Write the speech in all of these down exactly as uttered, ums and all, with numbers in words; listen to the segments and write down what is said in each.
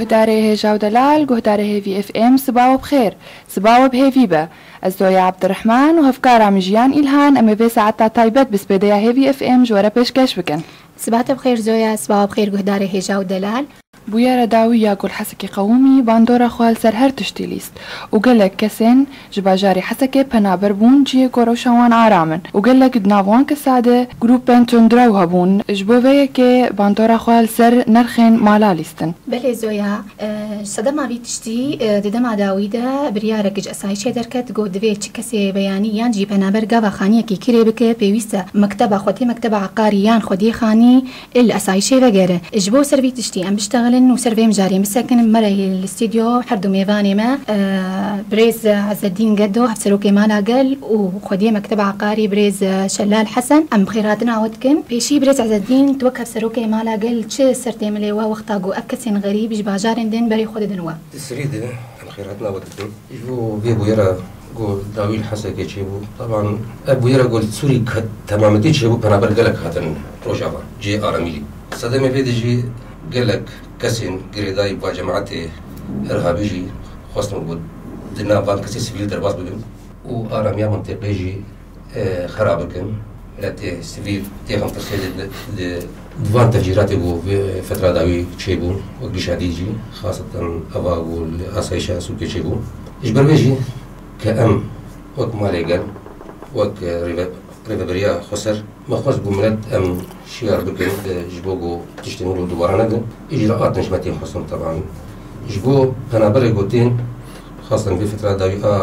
Guhdarê hêja û delal, guhdarê Hêvî F M, siba we bi xêr. Siba we bi hêvî be. Ez Zoya Abdurrahman û hevkara min Jiyan Îlhan, em ê vê saeta taybet bi spêdeya Hêvî F M ji we re pêşkeş bikin. Siba te bi xêr Zoya, siba we bi xêr guhdarê hêja û delal. Bûyera dawî ya ku li Hesekê qewimî bandora xwe li ser her tiştî lîst û gelek kesên ji bajarê Hesekê penaber bûn cihê ku rewşa wan aram in û gelek di nav wan kesa de grûpên tundrew hebûn, ji bo vê yekê bandora xwe li ser nirxên mala lîstin. Belê Zoya, e, sedema vî tiştî, e, di dema dawî de biryarek ji esayîşê derket, got divê çi kesê beyanî yan jî penaber gava xaniyekî kirê bike, pêwîst e mekteba xwedê, mekteba eqarî yan xwedê xanî, ê li esayîşê vegere. Ji bo ser vî tiştî em biştexilin û ser vê mijarê bisekinin, me re li stûdyo her du mêvanê me, e, birêz Ezzedîn Gedo, hevserokê Mala Gel û xwediyê Mekteba Eqarî birêz Şelal Hesen, em bi xêrhatina we dikin. Pêşî birêz Ezzedîn, tu wek hevserokê Mala Gel çi ser têmilê we wexta ku ev kesên xerîb ji bajarên din berê xwe didin we? Di serî de em xêrhatina we dikin. Ji bo vê bûyera ku dawî li Hesekê çêbû, teban ev bûyera ku li Sûrî ke-, temametî çêbû, penaber gelek hatin Rojava, cihê aramî. Sedemê vê de jî gelek kesên girêdayî va cemaetê irhabî jî xwestin ku di nav van kesê sivîl derbas bibin û aramiya mintîqê jî, e, xera bikin. Miletê sivîl tê xemtirsê di, di, di van tefcîratê ku vê fetra dawî çêbûn, wek gişa dî jî, xaseten eva ku li asayişa sûkê çêbû. Ji ber vê jî ke em wek Malê Gel, wek, e, rêve-, rêveberiya xweser, me xwest ku milet em şiyar bikin, e, ji bo ku tiştên wilo dubare nebin. Îcraat in ji me tên xwestin teban. Ji bo penaberê ku tên, xaseten vê fetra dawî a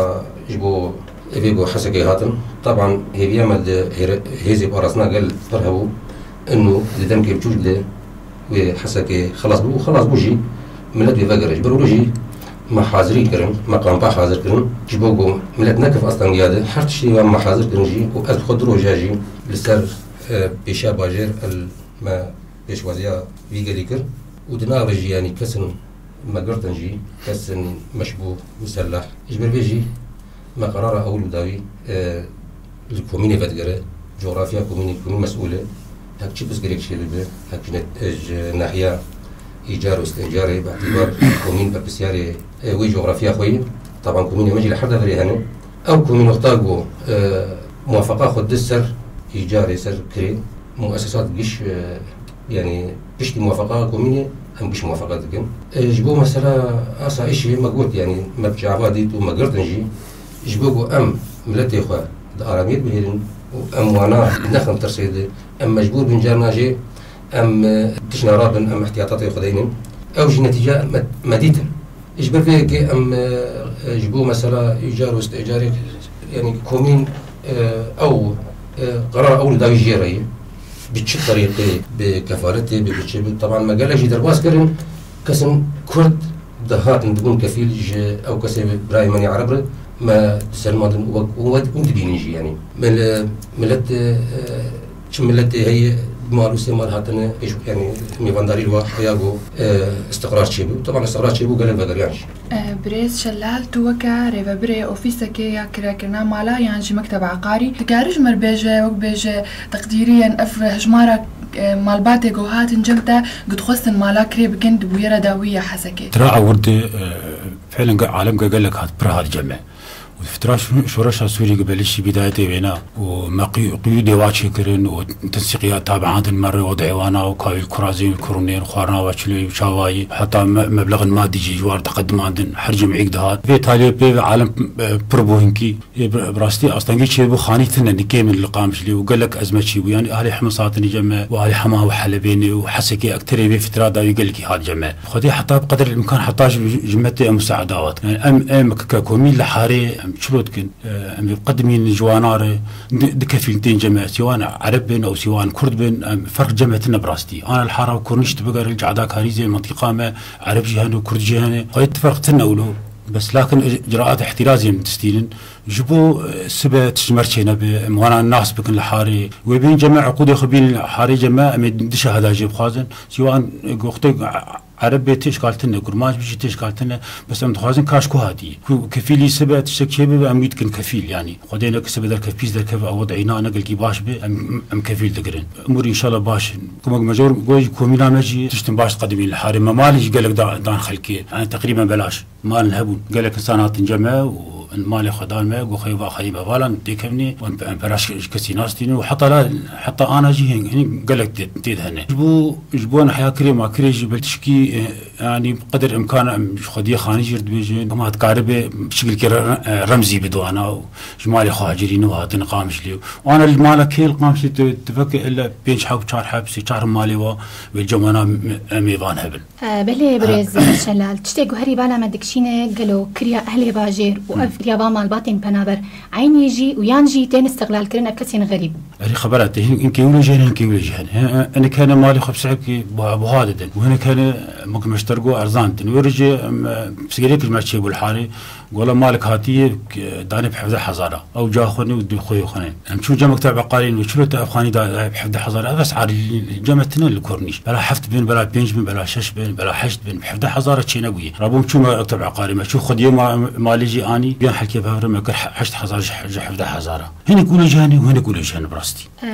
ji bo evê ku Hesekê hatin. Teban hêviya me di hêre-, hêzê parastina gel pir hebû. Ino di demkê biçûk de wê Hesekê xelas bû û xelas bû jî milet wê vegere. Ji ber wilo jî me hazirî kirin, me kampa hazir kirin. Ji bo ku milet nekeve astengiya de, her tiştê wan me hazir kirin jî û ez bi xwe du roja jî li ser, e, pêşiya bajêr el me pêşwaziya vî gelî kir û di nav jî, yanî, kesin me girtin jî, kesin meşbûh, misellah. Ji ber vê jî me qerara ewil û dawî, e, li komînê vedigere, coxrafiya komînê, komîn mesûl e, hek çi pirsgirêk çêbibe, hek ji ne-, ji nahiya îcar û îstîcarê, bi îtîbar komîn berpirsyarê, e, wê coxrafiya xwe ye. Teban komînê me jî li her deverê hene. Ew komîn wexta ku, e, muwafeqa xwe di ser îcarê, ser kirê, muesesat giş, e, yanî piştî muwafeqa komînê em giş muwafeqa dikin. E, ji bo mesela asayişê me got, yanî me bi çava dît û me girtin jî, ji bo ku em miletê xwe di aramiyê bihêlin û em wana nexin tirsê de, em mecbûr bin carna jê em, e, tişna rabin, em ihtiyatatê xwe deynin. Ew jî netîce me, me dîtin. Ji ber vê yekê em, e, e, ji bo mesela îcar û îstîcarê, yanî komîn, e, ew, e, qerar ew li dawî jê re ye. Bi çi terîqê, bi kefaletê, bi, bi çi, bi, teban me gelek jî derbas kirin. Kesin Kurd dihatin dibûn kefîl ji ew kesê birayê me nê Ereb re, me disermandin û wek, û wek hûn dibînin jî, yanî. Me li milet, e, Çi miletê heye, mal û sêmal hatine, êş-, yanî mêvandarî li wa haya ku, e, istiqrar çêbû. Teban istiqrar çêbû, gelek vegeriyan jî. E, Birêz Şelal, tu weke rêvebirê ofîsekê ya kirekirina mala yan jî mekteba eqarî, dikarî ji me re bêje, wek bêje, teqdîriyen ev hejmara, e, malbatê ku hatin cem te, ku dixwestin mala kirê bikin di bûyera dawî ya Hesekê? Tira ewir de, e, fêlin ge-, alem ge-, gelek hat, pir hat cem me. Û fitra şo-, şoreşa Sûrî gi belîşî bidayetê wêna û me qî-, qiyûdê wa çêkirin û tinsîqiya tabiantin me rê û dihêwana û kawîl kurazên û kurunên xwarina wa çilê û çawayî heta me-, meblexin madî jî ji war teqedimandin her cumîk dihat. Vê taliyê pê ve alem, e, pir bû hinkî. Ê, bi, bi rastî astengî çêbû, xanî tine nikê min li Qamişlî û gelek ezme çêbû. Yanî ahlê Himis hatine cem me û ahlê Hema û Helebênê û Hesekê ekterê vê fitra dawî gelekî hat cem me. Xwedê heta bi qedrê îmkan heta ji, ji me tê em musaeda wat. Yanî em, em ke komî li harê em çilo dikin. Em ê biqedimîn ji wana re di, di kefîl tên cem me. Sîwan Ereb bin ew sîwan Kurd bin, em ferq cem me tine bi rastî. Ana li hara Kurnîş tu bigere li Cadakarîzê mintîqa me Ereb jî hene û Kurd jî hene. Xwedê ti ferq tine wilo. Bes lakin icraat îhtîrazê em distînin. Ji bo, e, sibe tişt ji me re çênebe, em wana nas bikin li harê. Wê bên cem me eqûdê xwe bînin harê cem me, em ê dişa heda jê bixwazin. Sîwan, e, goxtê, e, Ereb bê tê işkal tine, kurmanc bî jî tê işkal tine, bes em dixwazin ka ji ku hatî. Ku kefîlî sibe tiştek çê bibe, em wî dikin kefîl, yanî. Xwedê neke sibe derkev pîs derkeve, ew wed'îna ne gelkî baş be, em, em kefîl digirin. Umur înşallah baş in. Kuma me jor goyê jî komîna me jî tiştin baş diqedimîn li harê me. Malê jî gelek da-, dan xelkê. Yanî teqrîben belaş. Malin hebûn. Gelek insan hatin cem me û malê xwe dan me, got xeyr va xeyr me valan têkevnê, em, em peraş ji kesî nastînin û heta la, heta ana jî hin, hin gelek tê, tê de hene. Ji bo, ji bo heyakirê makirê jî belkî tişkî, e, yanî qedir imkan em ji xwediyê xanî jî dibêjin, hema dikaribe şikilkê re-, e, remzî bide wana û ji malê xwe hacirî nû hatin Qamişlê. Wana li mala kê li Qamişlê tu, tu veke illa pênc heb, çar heb, sê çar malê wa wê cem wana me-, mêvan hebin. E, belê birêz Şelal, tiştê ku herî bala me dikişîne gelo kiriya ehlê bajêr û ev kiriya van malbatên penaber eynî jî û yan jî tên istiqlalkirin ev kesên xerîb. Erê xebera te hin, hinkê wilo jî hene, hinkê wilo jî hene. Hin, hinek hene malê xwe bi sehekî buha, buha didin. Û hinek hene mik meşter go erzan didin. Wê rojê, em, e, pirsgirêk ji me çêbû li harê. Gola malek hatiye, e, danê bi hevdeh hezara. Ew ca xwe ne û di xwe xwe ne. Em çûn cem mekteb eqarî, wê çilo te ev xanî da, da bi hevdeh hezara. Ev esar li, li cem me tine li Kornîş. Bela heft bin, bela pênc bin, bela şeş bin, bela heşt bin, bi hevdeh hezara çê nebûye. Rabûm çû mekteb eqarî, me çû xwediyê ma-, malê jî anî. Yan helkê bevre me kir he-, heşt hezar ji, ji hevdeh hezara. Hinek wilo jî hene û hinek wilo jî hene bi rastî. E,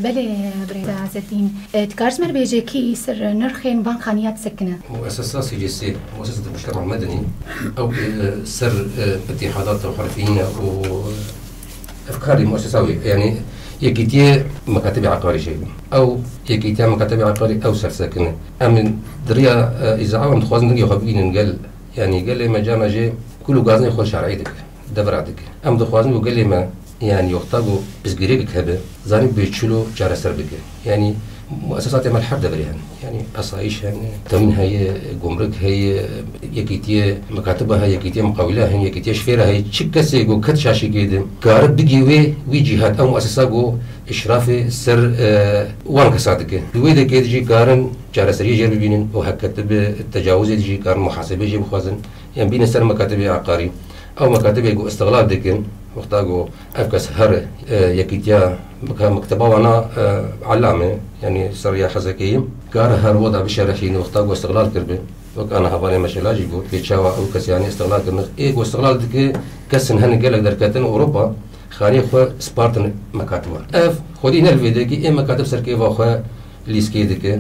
belê, birêz Ezetîn. E, dikar ji me re bêje kî ser nirxên van xaniya disekine? Muesesa C C S, Muesesa Mujtema Medeni, ew, e, ser, e, îtîhadat û herfiyî ne û, e, ev karê muesesa wê, yanî Yekîtiyê Mekatibê Eqarî çêbû. Ew Yekîtiya Mekatibê Eqarî ew ser sekine. Em di riya, e, îzaha em dixwazin dengê xwe bigînin gel, yanî gelê me carna jê kul û gazinê xwe şer'î dike. Devra dike. Em dixwazin ku gelê me, yanî wexta ku pirsgirêkek hebe, zanî bê çilo çareser bike. Yanî muesesatê me li her deverê hene. Yanî asayîş hene, temîn heye, gumruk heye, yekîtiyê mekatiba heye, yekîtiyê muqawîla hene, yekîtiyê şifêra heye. Çi kesê ku ket şaşîkê de, kare bigê wê, wî cîhat, ew muesesa ku îşrafê ser, e, wan kesa dike. Di wê dekê de jî karin çareseriyê jê bibînin û heke tu bi tecawizê de jî karin muhasebê jê bixwazin. Em bînin ser mekatibê eqarî. Ew mekatibê ku îstixlal dikin, wexta ku ev kes here, e, yekîtiya meke-, mekteba wana, e, elam e, yanî ser riya hezekê ye. Kare her wada bişerexîne wexta ku îstixlal kiribe. Wek ana hevalê me Şela jî got, pê çawa ew kes yanî îstixlal kirine. Ê ku îstixlal dike, kesin hene gelek derketin Ewropa, xaniyê xwe spartin mekatiban. Ev xwedî ne li vê dekî, ê mekatib serkêva xwe lîskê dike.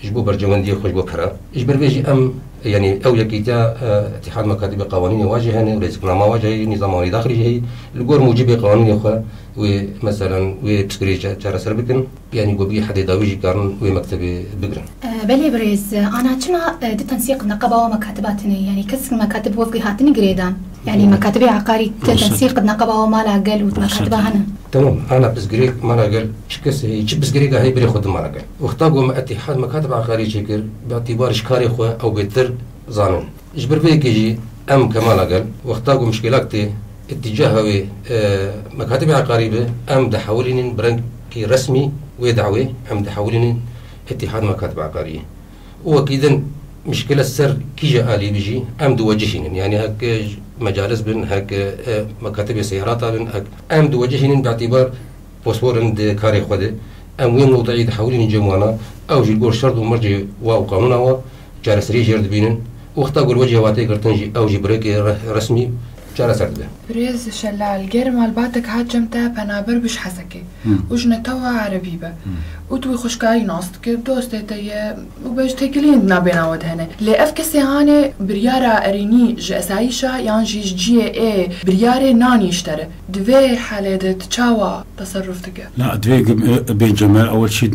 Ji bo berjewendiyê xwe, ji bo pere. Ji ber vê jî em, yanî ew yekîtiya, e, Îtîhad Mekatibê Qawanînê wa jî hene, rêziknama wa jî heye, nîzama wan daxilî jî heye. Li gor mûcibê qanûnê xwe wê, meselen, wê pirsgirêk ça-, çareser bikin. Yanî ku bigê hedê dawî jî karin wê mektebê bigirin. E, belê birêz, ana çima, e, di tensîq neqeba wa mekatiba tune? Yanî kesik mekatib wefkî hatine girêdan? Yanî mekatibê eqarî te tensîq neqeba wa mala gel û mekatiba hene? Tamam, ana pirsgirêk mala gel çi kesê heye, çi pirsgirêka heye berê xwe di mala gel. Wexta ku me Îtîhad Mekatib Eqarî çêkir, bi îtîbar ji karê xwe ew bêtir zanin. Ji ber vê yekê jî em kemala gel, wexta ku mişkilak tê îtîcaha wê, e, Mekatibê Eqarî be, em dihewilînin bi rengkî resmî wê dawê, em dihewilînin Îtîhad Mekatib Eqariyê. Û wekî din mişkile ser kîje alî bijî, em diwecihînin. Yanî hek, e, mecalis bin, hek, e, mekatibê seyarata bin, hek em diwecihînin bi îtîbar posporin di karê xwe de. Em wê mewduî dihewilînin cem wana, ew jî li gor şert û mercê wa û qanûna wa çareseriyê jê re dibînin. Wexta ku li we cihê wa tê girtin jî, ew jî bi rêkê re-, resmî çareser dibe. Birêz Şelal, ger malbatek hat cem te penaber bi ji Hesekê û ji netewa erebî be û tu wî xweşkarî nas dike, dostê te ye û be ji têkiliyên di nabêna we de hene. Lê ev kesê hanê biryara erênî ji esayîşa yan jî ji cihê ê biryarê nanî ji te re. Di vê halê de tu çawa teserruf dike? Na, divê bênceme ewil çî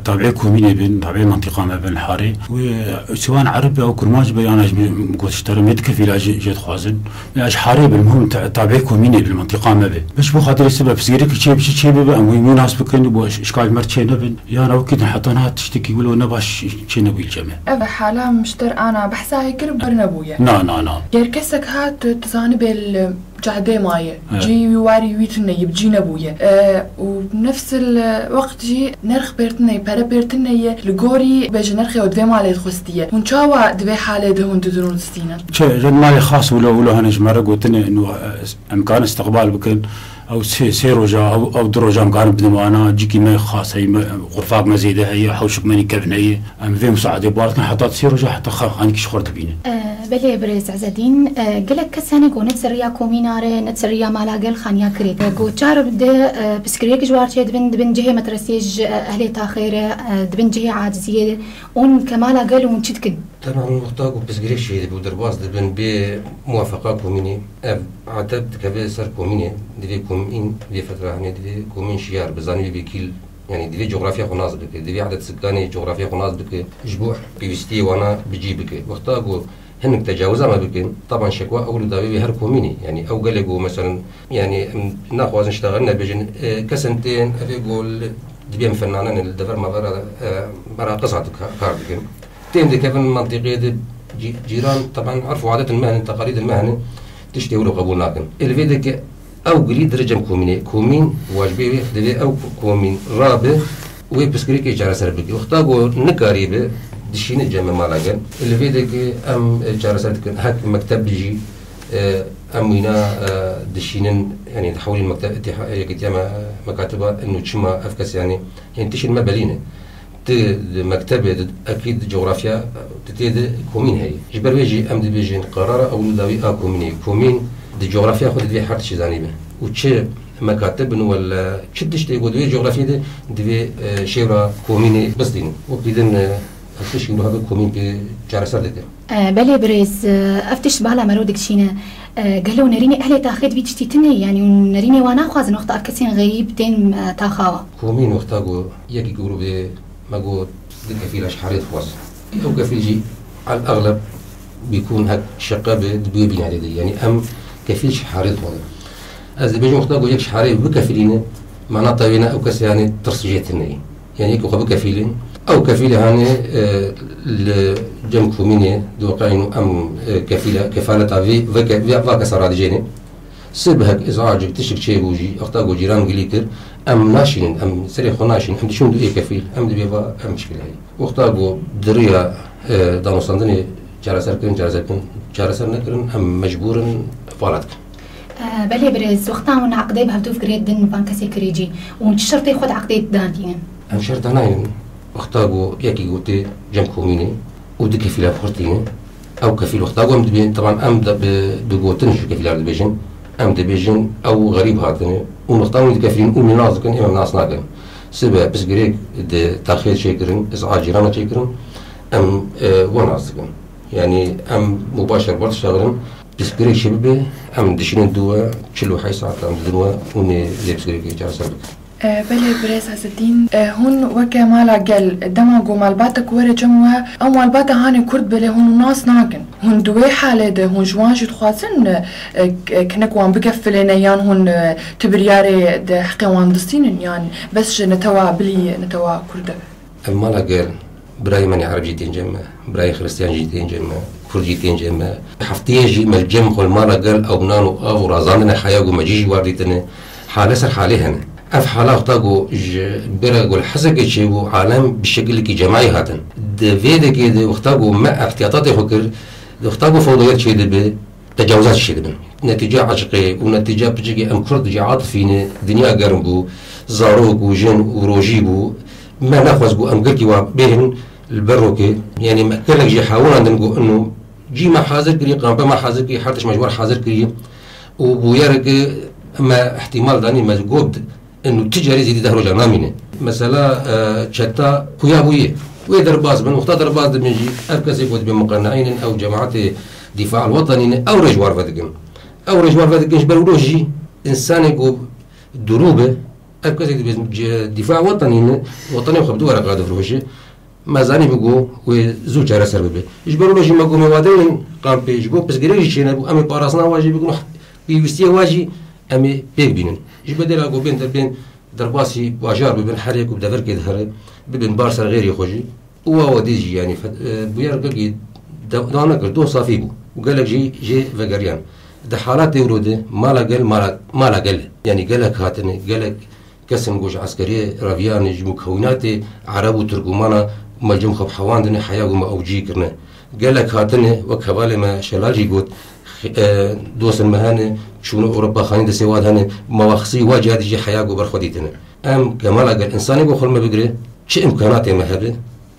tabê komînê bin, tabê mentiqa me bin harê. Wê, e, siwan erib be ew kurmanc be, yana ji min got ji te re, me dikefîla jê, jê dixwazin. Ya ji harê bin, muhim tabê komînê bin, mentiqa me be. Biş bo xatirê sibe, pirsgirêkî çê biçi çê bibe, em wî wî nas bikin, bo işkal mer çê nebin. Yana wekî din heta niha tiştekî wilo ne baş çê nebûyî cem me. Ev hala mişter ana behsa hê kir ber nebûye. Na, na, na. Ger kesek hat, tu zanibê li cahdê maye. Cî wî warî wî tune ye, bi cî nebûye. E, û nefsil wext jî nerx pêr tune ye, pere pêr tune ye, li gorî bêje nerxê ew di vê malê dixwestiye. Hûn çawa di vê halê de hûn didirûn distînin? Çi, jin malê xas wilo, wilo hene ji me re gotine, nu, e, em karin istiqbal bikin. Ew sê, sê roja, ew, ew du roja em karin bidin wana, cîkî me xas heye, me, xurfak me zêde heye, hewşik me nî kevin heye. Em vê misaadê bar dikin, heta sê roja, heta xa-, xanikî ji xwe re dibînin. E, belê birêz Ezedîn, e, gelek kes hene ku ne di ser riya komîna re, ne di ser riya mala gel xaniya kirê. E, ku çar de, e, piskirêk ji war çêdibin, dibin cihê metresiyê ji, e, ehlê taxê re, e, dibin cihê aciziyê. Hûn ke mala gel hûn çi dikin? Tebî hûn wexta ku pirsgirêk çêdibû derbas dibin bê muwafeqa komînê, ev eteb dikeve ser komînê, divê komîn vê fetra hene, divê komîn şiyar bi, zanî wê vekîl, yanî divê cografya xwe nas bike, divê eded sikanê cografya xwe nas bike, ji bo pêwîstiyê wana bi cî bike. Wexta ku hinek tecawiza me bikin, taban şekwa ewil û dawî wê her komînê, yanî ew gelê ku meselen, yanî em naxwazin ji te re nebêjin, e, kesên tên, ev ê ku li, dibê em fennanenê li dever mavera, e, meraqis hatin ka-, kar dikin. Tên dikevin mentiqê di cî-, cîran, teban erf û adetên me hene, teqalîdên me hene, tiştê wilo qebûl nakin. Ê li vê de ke ew gilî dire cem komînê. Komîn wajibê wê divê ew komîn rabe, wê pirsgirêkê çareser bike. Wexta ku nikarîbe, dişîne cem mala gel. Ê li vê de ke em, e, çareser dikin. Hek mekteb jî, e, em wîna, e, dişînin, yanî dihewlîn mekteb, îtîha-, yekîtiya me, mekatiba, inu çima ev kes, yanî, hên tiştên me belî ne. Di, di mektebê, di, ekîd, di cografya, di tê de komîn heye. Ji ber wê jî em dibêjin, qarara ewil û dawî a komînê. Komîn di cografya xwe de divê her tiştî zanîbe. Û çi mekatib bin wele çi tiştê ku di wê cografyê de divê, e, şêwra komînê bistînin. Wekî din, e, ev tiştî wiha bi komîn pê çareser dike. E, belê birêz, e, ev tişt bala mero dikişîne. E, gelo nerînê ehlê taxê dibî tiştî tune, yanî hûn nerînê wan naxwazin wexta ev kesên xerîb tên, e, taxa wan? Komîn wexta ku yekî grûbê me got du kefîla ji herê dixwaz. Ew kefîl jî al exleb bîkûn hek şeqe bi di wê bînadê de. Yanî em kefîl ji herê dixwazin. Ez dibêjim wexta ku yek ji herê bikefilîne, mana tewêne ew kesê yanî tirs jê tune ye. Yanî yekî xwe bikefîlin. Ew kefîlê hanê, e, li cem komînê diweqayîn û em, e, kefîle-, kefaleta vê, veke-, vê, va kesa radijêne. Sibehek îzacik tiştik çêbû jî, wexta ku cîran gilî kir, em naşînin, em serê xwe naşînin, em diçin du ê kefîl, em dibê va ev mişkil heye. Wexta ku di riya, e, danûstandinê çareser kirin, çareser kirin, çareser nekirin, em mecbûr in vala dikin. E, belê birêz, wexta hûn eqdê bi hevdû fikirê didin van kesê kirêcî, hûn çi şertê xwe di eqdê de danînin? Em şert danaynin. Wexta ku yekî gotê cem komînê û du kefîla xurt tîne, ew kefîl wexta ku em dibên, teban em de bi, bi gotin ji kefîla dibêjin, em dibêjin ew xerîb hatine û wexta hûn dikefîlin û min nas dikin, êm em nas nakin. Sibe pirsgirêk di taxê çêkirin, îz'a cîrana çêkirin, em, e, we nas dikin. Yanî em mubaşer ber dişexirin, pirsgirêk çê bibe, em dişînin dû we, çil û heyş saet em didin we, hûn ê lê pirsgirêkê çareser bikin. E, belê, birêz Ezedîn, e, hûn weke mala gel, dema ku malbatek were cem we, ew malbata hanê kurd belê hûn nas nakin. Hûn di wê halê de hûn ji wan jî dixwazin, e, k-, kinek wan bikefilêne yan hûn, e, ti biryarê di heqê wan distînin yan bes ji netewa bilî netewa kurd e? Ev mala gel, birayê me nê ereb jî tên cem me, birayê xiristiyan jî tên cem me, kurd jî tên cem me. Hefteyê jî me cem xwe li mala gel ew nan û av û razandine heya ku me cî jî war dîtine. Hale ser halê hene. Ev hala wexta ku ji bira ku li Hesekê çêbû, alem bi şekilekî cemaî hatin. Di vê dekê de wexta ku me ihtiyatatê xwe kir, di wexta ku fewdayet çêdibe, tecawizat çêdibin. Netîca eşqê û netîca piçekî em kurd jî atifî ne, dinya germ bû, zarok û jin û rojî bû. Me nexwest ku em girkî wan bêhin li ber rokê. Yanî me gelek jî hewirandin ku ino cî me hazir kirî, kampe me hazir kirî, her tişt me ji wan hazir kirî. Û bûyereke me ihtimal danî me got, inu ti carî zêdî deh roja namîne. Mesela, e, çeta xuya bûye. Wê derbas bin, wexta derbas dibin jî, ev kesê ku dibê muqeneîn in, ew cemaetê dîfa el-wetenî ne, ew rê ji wan vedikin. Ew rê ji wan vedikin, ji ber wilo jî, însanê ku dûrû be, ev kesê dibê ce-, dîfa wetenî ne, wetenê xwe bi du wereqa difiroşe. Me zanî bû ku wê zû çareser bibe. Ji ber wilo jî me got me wadeyên kampê ji bo pirsgirêk jî çênebû, em ê parastina wa jî bikin û pêwîstiyê wa jî em ê pêk bînin. Ji bedela ku bên der-, bên derbasî bajar bibin, herê ku bi deverkê dihere, bibin bar ser xêrê xwe jî. Û wa wedî jî, yanî, fe-, e, bûyer gelkî de-, dewam nekir, doh safî bû. Û gelek jî jê vegeriyan. Di halatê wilo de mala gel, mala, mala gel e. Yanî gelek hatine, gelek kesin ku ji eskeriyê reviyane, ji mukewînatê ereb û tirkûmana me cem xwe bi hewandine, heya ku me ew cî kirine. Gelek hatine, wek hevalê me Şelal jî got, e, dostên me hene, çûne Ewropa, xanî destê wan hene, ma wa xisî wa cihadî jî heya ku ber xwe dîtine. Em gemala gel însanê ku xwe me bigire, çi îmkanatê me hebe,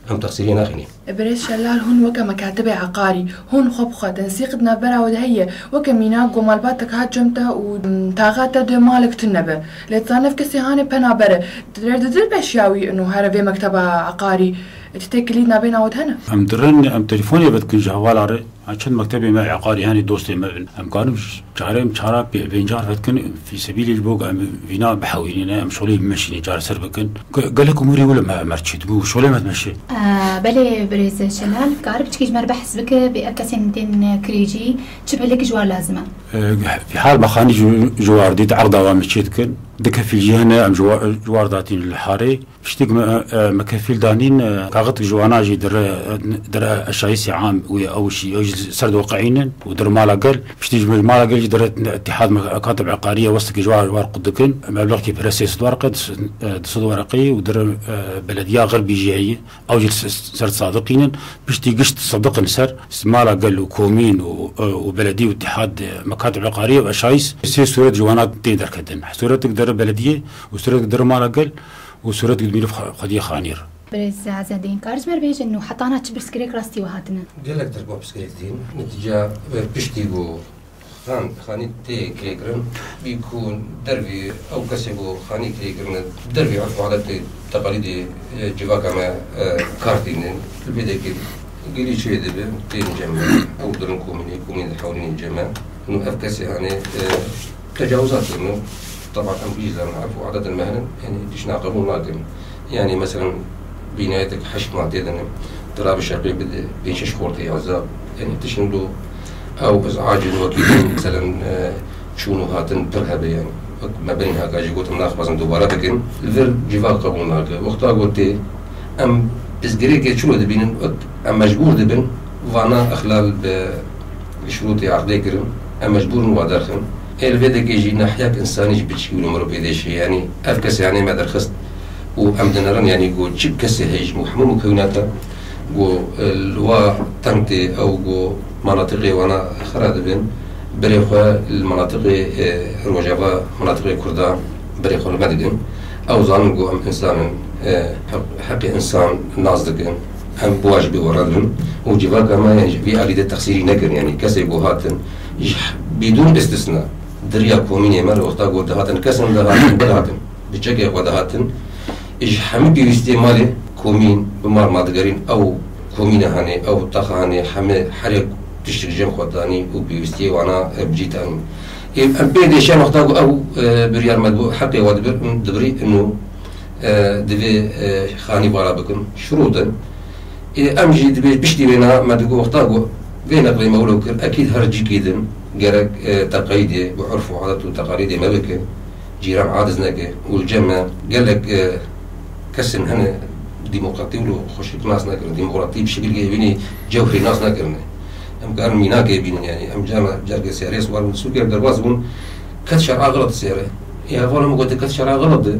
em texsîriyê naxînî. Birêz Şelal, hûn weke mekatibê eqarî, hûn xwe bixwetin, sîq di navbera we de heye, weke mînak ku malbatek hat cem te û, m, taxa te dê malek tune be. Lê tu zanî ev kesê hanê pena bere. Rê didir beşiya wî û here vê mekteba eqarî, tu tê kilît navbêna we de hene? Em dirin, em telefonê vedikin ji hevala re. Ha, çend mektebê me eqarî hene, dostê me bin. Em karin çare, em çara pê-, pêncar vedikin, fî sebîlî ji bo em vîna bihewînîne, em şolê bimeşînî, çareser bikin. Ge-, gelek umûrî wile me, me çêt bû, şolê me dimeşe. Ee, belê, birêz Şelal, kar piçkî ji me re behs bike, bê ev kesên tên kirêjî, çi belek ji war lazim e? Ee, fî hal me xanî ji, ji war dît, erda wa me çê dikin. Di kefîl jî hene, em ji wa-, ji war datîn li harê. Piştî ku me, e, me kefîl danîn, e, kaxit ji wana jî dire, dire eşayîsê am wê ew jî, ew jî ser diweqeînin û dire mala gel. Piştî ji mala gel jî dire Îtîhad Mekatib Eqariyê westekî ji war, war qut dikin. Meblexkî pere sê sed werqe, di s-, e, du sed werqeyî û dire, e, belediya Xirbî jî heye. Ew jî s-, ser sadiqînin. Piştî gişt sadiqin ser mala gel û komîn û, e, û beledî û Îtîhad, e, Mekatib Eqariyê û eşayîs sê sûret ji wana tê derketin. Sûretik dire belediyê û sûretik dire mala gel. û sûret dibîne xwe-, xwediyê xanî re. Birêz Ezedîn, kar ji me re bêjin û hetana çi pirsgirêk rastî we hatine? Gelek tir bo pirsgirêk dîn. Netîca, e, piştî ku xan-, xanî tê kirêkirin, bî ku dervî ew kesê ku xanî kirêkirine, dervî urf û adetê teqalîdê, e, civaka me, e, kar tînin. Li vê dekê gelî çê dibe, tên cem me. Ew dirin komînê, komînê dihewlînin cem me. Nû ev kesê hanê, e, tecawizat kirin. Teban em jî zanin, urf û adetên me hene, yanî tiştna qebûl nakin. Yanî, meselen, bînayetek heşt mal tê de ne, tu rabî şeqê bide, pênc şeş xortê ya zab, yanî, tiştin do ew iz'acin wekî din, meselen, e, çûn û hatin pir hebe, yanî. Wek me berîn haka jî gotin, naxwazin dubare bikin. Li vir civak qebûl nake. Wexta gotê, em pirsgirêkê çilo dibînin, wek em mecbûr dibin, vana ixlal bi şurûtê aqdê kirin, em mecbûr in wa derxin. Ê li vê dekê jî nahiyek însanî ji piçkî wilo mirov pê dêşê, yanî ev kesê hanê me derxist û em dinerin, yanî ku çi kesê heye ji bo hemû mukewinata ku, e, li wa teng tê ew ku manatiqê wana xira dibin, berê xwe li manatiqê, e, rojava manatiqê Kurda berê xwe li me didin. Ew zanin ku em însan in, e, heq-, heqê însan nas dikin. Em bi wa jî bêwere dibin û civaka me, yanî, ji vî alî de texsîrî nekirin. Yanî kesê ku hatin, ji bîdûn istisna, di riya komînê me re wexta ku dihatin, kesin dihatin, dihatin. Bi çekê xwe dihatin. Ji hemî pêwîstiyê malê komîn, bi mal ma digerîn, ew komîne hanê, ew taxa hanê, hemî herê tiştik jin xwe danî û pêwîstiyê wana, e, bi cî tanî. Ê, em pê dêşen wexta ku ew, e, biryar me dibû, heqê we dibir, dibirî, inu, e, divê, e, xanî vala bikin. Şurût in. Ê, em jî dibê piştî wê niha me digot, wexta ku vê neqlê me wilo kir, ekîd her cîkî din gerek, e, teqeyîdê bi urf û adet û teqalîdê me bike, cîran aciz neke û li cem me gelek, e, kesin hene demokratî wilo xweşik nas nekirin. Demokratî bi şekilkê wînî cewherî nas nekirine. Em karin mînakê bînin, yanî em carna, carkê siyarê swar bûn, sûkê derbas bûn, ket şer'a xelet siyare. Ê hevala min gote ket şer'a xelet de.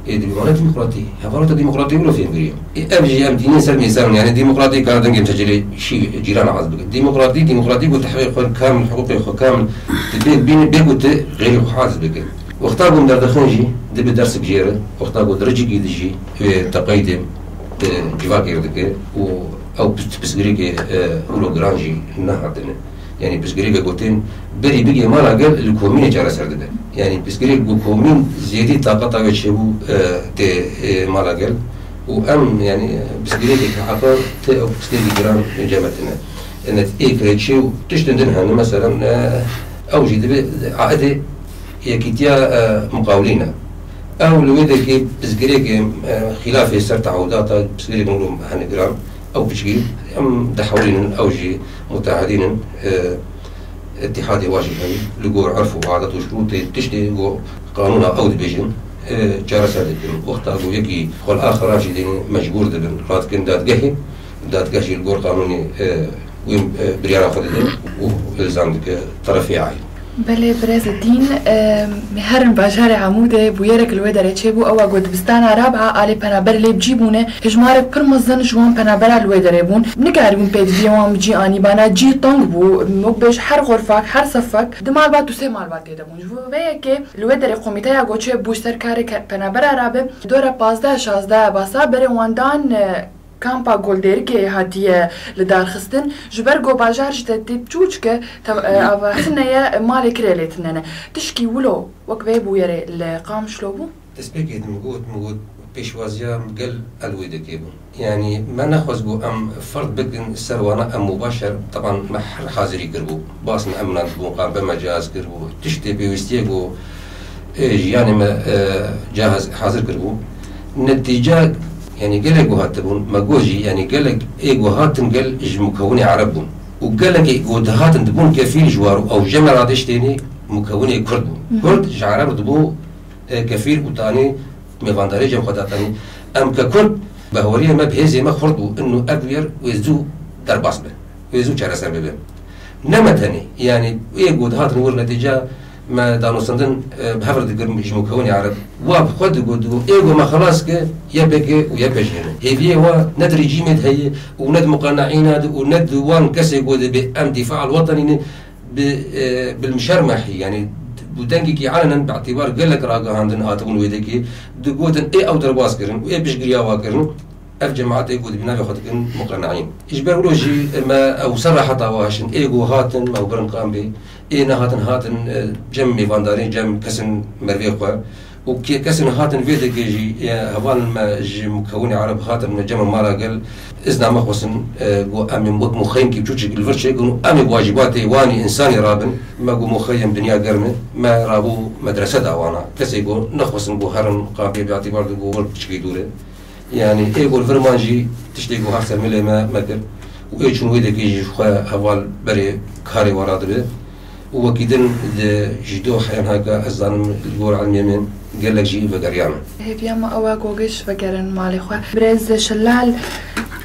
Ê, dibî wana demokratî. Hevala te demokratî wilo fêm kiriye. Ê, ev jî em tînin ser mêsan, yanî demokratî kar dengê tecelê şî cîran aciz bike. Demokratî, demokratî ku te heqê xwe kamil, hiqûqê xwe kamil, tu pê bînî, bê ku tu xêrî xwe aciz bike. Wexta ku em derdixin jî, dibi dersik jê re, wexta ku di ricikî di jî, wê teqeyîdê, e, civakê re dike û ew pis-, pirsgirêkê, e, wilo giran jî nehatine. Yanî pirsgirêke gotin, berî bigê mala gel li komînê çareser dibe. Yanî pirsgirêk ku komîn zêdî taqeta wê çêbû, e, tê, e, mala gel. Û em, yanî, pirsgirêkê ki heqe tê ew pirsgirêkî giran cem me tine. Yanî ê kirê çê û tiştên din hene, meselen, e, ew jî dibe aidê yekîtiya, e, muqawlîn e. Ew li wê dekê pirsgirêkê, e, xîlafê ser teawudata pirsgirêkên wilo hene giran, ew piçkî em dihewlînin, ew jî mutehedîn in, e, îtîhadê wa jî heye, li gor urf û adet û şurûtê tiştê ku qanûna ew dibêjin, e, çareser dikin. Wexta ku yekî xwe li axira jî dêne mecbûr dibin, radikin dadgehê, dadgeh jî li gor qanûnê, e, wê, e, biryara xwe dide û îlzam dike terefê aîl. Belê birêz Dîn, e, me herin bajarê Amûdê bûyerek li wê derê çêbû, ew e ku dibistana Rab'a alê penaber lê bi cî bûne, hejmarek pir mezin ji wan penabera li wê derê bûn. Nikarîbûn pêdiviyê wan bi cî anîbana, cî teng bû, wek bêj her xurfak, her sefek, du malbat û sê malbat tê de bûn. Ji bo vê yekê li wê derê komîteya ku çêbû ji ser karê ke-, penabera rabe, dora pazdeh şazdeh basa berê wan dan, e, Kampa Goldêrikê hatiye lidarxistin, ji ber ku bajar ji te tê çûçke te-, e, avahtin heye, malê kirê lê tine ne. Tişkî wilo wek vê bûyerê li Qamişlo bû? Destpêkê din min got, min got pêşwaziya gel el wê dekê bû. Yanî me nexwest ku em ferd bikin ser wana em mubaşer, teban me her hazirî kiribû. Bas me em nan dibûn, qan be me cihaz kiribû. Tiştê pêwîstiyê ku ê, jiyanê me, e, cihaz hazir kiribû. Netîce, yanî gelek ku hatibûn, me got jî, yanî gelek ê ku hatin gel ji mukewinê ereb bûn. Û gelekê ku dihatin dibûn kefîl ji war û ew jeme radiştênê mukewinê kurd bûn. Hı hı. Kurd ji ereb dibû, e, kefîl û tanî mêvandarê cem xwe datanî. Em ke kurd, behweriyê me bi hêzê me xurt bû, inu ev yer wê zû derbas be, wê zû çareser bibe. Ne me tenê, yanî ê ku dihatin wir netîce me danûstandin, e, bi hev re dikirin ji mukewinê ereb. Wa bi xwe digot, digot, ê ku me xelas ke Y P G û Y P G ne. Hêviyê wa ne di rejîmê de heye û ne di muqeneîna de û ne di wan kesê ku dibê em dîfa al wetenî ne, bi, e, bilmişermehî, yanî bi dengekî elenen bi îtîbar gelek ragihandin hatibûn wê dekê, digotin ê ew derbas kirin û ê piştgiriya wa kirin. Ev cemaetê ku dibî navê xwe dikin muqeneîn. Ji ber wilo jî me ew ser reheta wa hiştin, ê ku hatin me ew birin qambê, ê nehatin hatin, e, cem mêvandarên, cem kesin mervê xwe û kê kesin hatin vê dekê jî, e, hevalên me ji mukewinê ereb hatin me cem mala gel, izna me xwestin, e, ku em ê wek muxeymkî çûçik li vir çêkin û em ê wacîbatê wanî însanî rabin. Me ku muxeym dinya germ e, me rabû medrese da wana. Kesê ku nexwestin ku herin qambê bi îtîbar de ku wir piçikî dûr e. Yanî ê ku li vir man jî tiştê ku hat ser milê me, me kir û ê çûn wê dekê jî xwe heval berê karê we radibe û wekî din di ji do heyan haka ez zanim li gor elmê min gelek jî vegeriyane. Hêviya me ew e ku giş vegerin malê xwe. Birêz Şelal,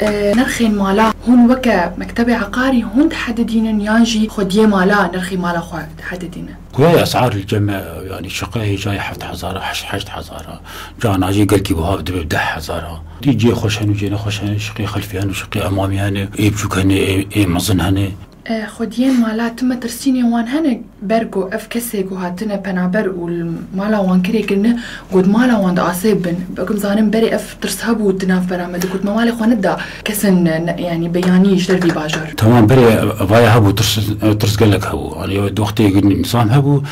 e, nirxên mala hûn weke mektebê eqarî hûn dihedidînin yan jî xwediyê mala nirxê mala xwe dihedidîne? Xuya esar li cem me, yanî şiqe hêjayê heft hezar a, heşt, heşt hezar a. Cana jî gelkî wiha dibe deh hezar a. Dî cê xweş hene û cê nexweş hene, şiqê xelfî hene û şiqê emamî hene, ê biçûk hene, ê, ê mezin hene. E, xwediyên mala tu metirsînê wan hene, ber ku ev kesê ku hatine penaber û li mala wan kirê kirine, ku di mala wan de asê bin. Wek em zanin berê ev tirs hebû di navbera me de, ku me malê xwe neda kesên ne, ne, yanî beyanî ji dervî bajar. Tamam, berê vaya hebû, tirs, tirs gelek hebû. Yanî wextê nîzam hebû,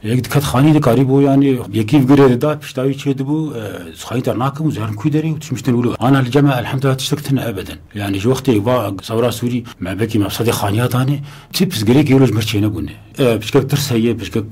yek diket xanî dikarîbû, yanî yekî vigirê dida, pişta wî çê dibû, e, xanî dernakim û zerin kû derê û tişmiştin wilo. Ana li cem me elhamdulillah tiştek tine ebeden. Yanî ji wextê va sewra Sûrî me belkî me sedê xaniya danê, çi pirsgirêkê wilo ji me çênebûne. E, piçkek tirs heye, piçkek,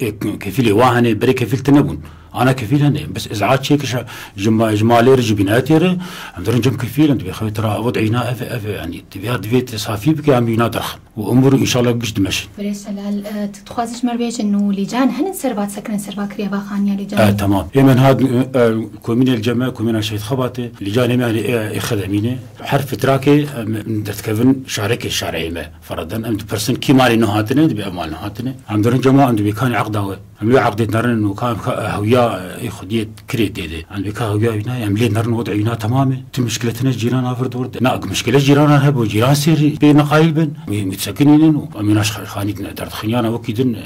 e, e, kefîlê wa hene, berê kefîl tine bûn. Ana kefîl hene, bes îzaat çêkir ji, ji ma-, ji malê re, ji bînayetê re, em dirin cem kefîl, em dibê xewê tira ev wed eyna ev, ev, yanî, divê, divê te safî bike, em wîna derxin. Û umur înşallah giş dimeşin. Birêz Şelal, e, tu dixwazî ji me re bêjin û lîcan hene ser va disekirin, ser va kiriye va xaniya lîcan? E, tamam. Ê me niha, e, e, komînê li cem me, komîna Şehîd Xebatê, lîcanê me, yanî, ê, ê Xedemînê. Her fitrakê, em, em derdikevin şarekê, şareyê me. Feradan em dipirsin kî malê nû hatine, dibê ev mal nû hatine. Em dirin cem wan, em dibê kanê eqda we. Em wê eqdê nerinin û ka em ka, hewya, ê xwediyê kirê tê de. Em dibê ka hewya wîna, em lê nerin wed wîna temam e. Tu mişkile tine cîran a vir dor de. Na, mişkile cîranan hebû, cîran sêr pê neqayîl bin. Wê, wê sekinînin û em wîna xanî dine derdixin. Yana wekî din, e,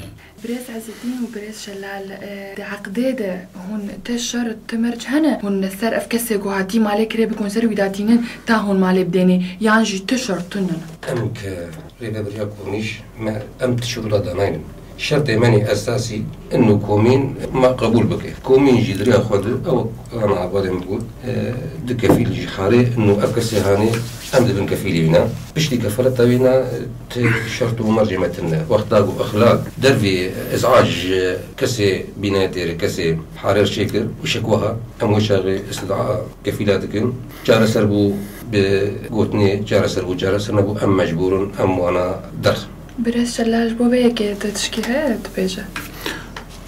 Birêz Ezedîn û birêz Şelal, e, di eqdê de hûn te şer, te merc hene? Hûn li ser ev kesê ku hatî malê kirê bikon ser wî datînin ta hûn malê bidênê, yan jî tu şer tune ne? Em ke rêveberiya komîş me, em tişt wila danaynin. Şertê menî esasî inu komîn me qebûl bike. Komîn jî di riya xwe de ew ana avalê min got, e, du kefîl ji harê inu ev kesê hanê em dibin kefîlê wîna. Piştî kefeleta wîna, e, ti şert û mercê me tune. Wexta ku exlal dervî îzac ji kesê bînetê re, kesê harê re çêkir û şekwa ha, em wê çaxê îstîdaa kefîla dikin. Çareser bû bi gotinê, çareser bû, çareser nebû, em mecbûr in, em wana derxin. Birêz Şelal, ji bo vê yekê te tişkî heye tu bêje?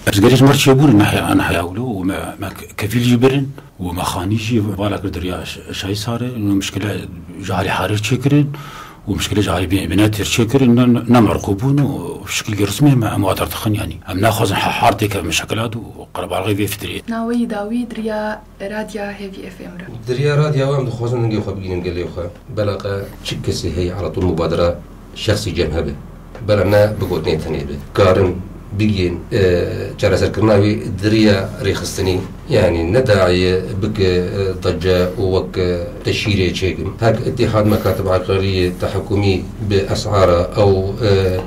Pirsgirêk ji me re çêbûn, me heya, me heya wilo û me, me kefîl jî birin û me xanî jî vala kir di riya ş-, şayî sare û mişkile ji harê harê çêkirin û mişkilê ji alî bîne bîne têr çêkirin, ne, ne merqûbûn û şikilgî resmî me em water dixin, yanî em naxwazin he-, her têkeve mişkilat û qerbalxê vê fitrê. Navê dawî diriya Radya Hêvî F M re. Diriya radya we em dixwazin dengê xwe bigînin gelê xwe. Belaqa çi kesê heye ala tûl mubadira şexsî cem hebe. Bela ne bi gotinê tenê be. Karin bigihên, e, çareserkirina wê diriya rêxistinî, yanî ne daye bike, e, dece û wek, e, teşîrê çêkin. Hek Îtîhad Mekatib Eqliyê Tehekumî bi esara ew, e,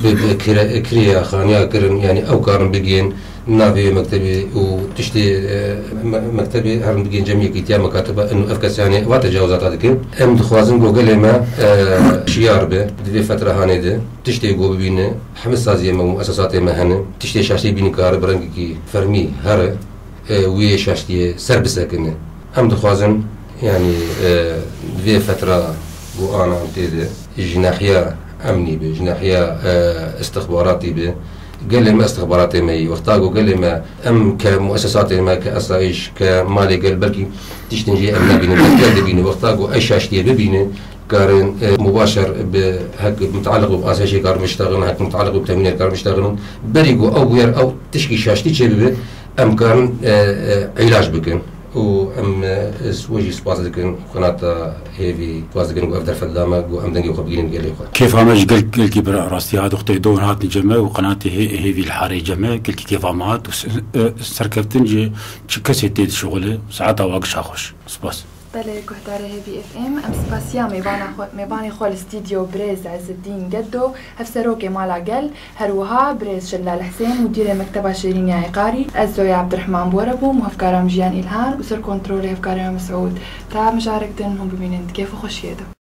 bi, bi kire-, kirêya xaniya kirin, yanî ew karin bigihên navê mektebê û tiştê, e, me-, mektebê herin bigihên cem yekîtiya mekatiba ino ev kesanê va tecawizata dikin. Em dixwazin ku gelê me, e, şiyar be di vê fetre hanê de. Tiştê ku bibîne, hemî saziyê me û muesesatê me hene. Tiştê şaştî bîne kare bi rengekî fermî here, e, wê şaştiyê ser bisekine. Em dixwazin, yanî, e, di vê fetra ku ana em tê de, ji nahiya emnî be, ji nahiya, e, istixbaratî be, gelê me istixbaratê me yî. Wexta ku gelê me em ke muesesatê me, ke esayîş, ke malê gel, belkî tiştên jê em nebînin, belkî gel dibîne. Wexta ku ev şaştiyê bibîne, karin, e, mubaşer bi hek mutaliq bi asayîşê karin biştexin, hek mutaliq bi temînê karin biştexin. Berî ku ew bûyer, ew tişkî şaştî çêbibe, em karin, e, e, îlac bikin. Û em, e, ez we jî spas dikin, qenata Hêvî spas dikin ku ev derfet da me, ku em dengê xwe bigihînin gelê xwe. Kêfa me ji gel-, gelkî bi rastî hat, wextê dor hatin cem me û qenatê Hê-, Hêvî li Harê cem me, gelkî kêfa me hat û s-, e, serkeftin jî çi kesê tê dişuxile, saeta we gişa xweş. Spas. Belê, guhdarê Hêvî F M, em spasiya mêvana xwe, mêvanê xwe li stûdyo birêz Ezzedîn Geddo, hevserokê Mala Gel, her wiha birêz Şelal Husên, mudîrê Mekteba Şêrîn ya Îqarî, ez Zoya Abdurrahman bi we re bûm û hevkara min Jiyan Îlhan û ser kontrolê hevkarê me Mesûd. Ta mijarek din hûn bimînin di kêf û xweşiyê de.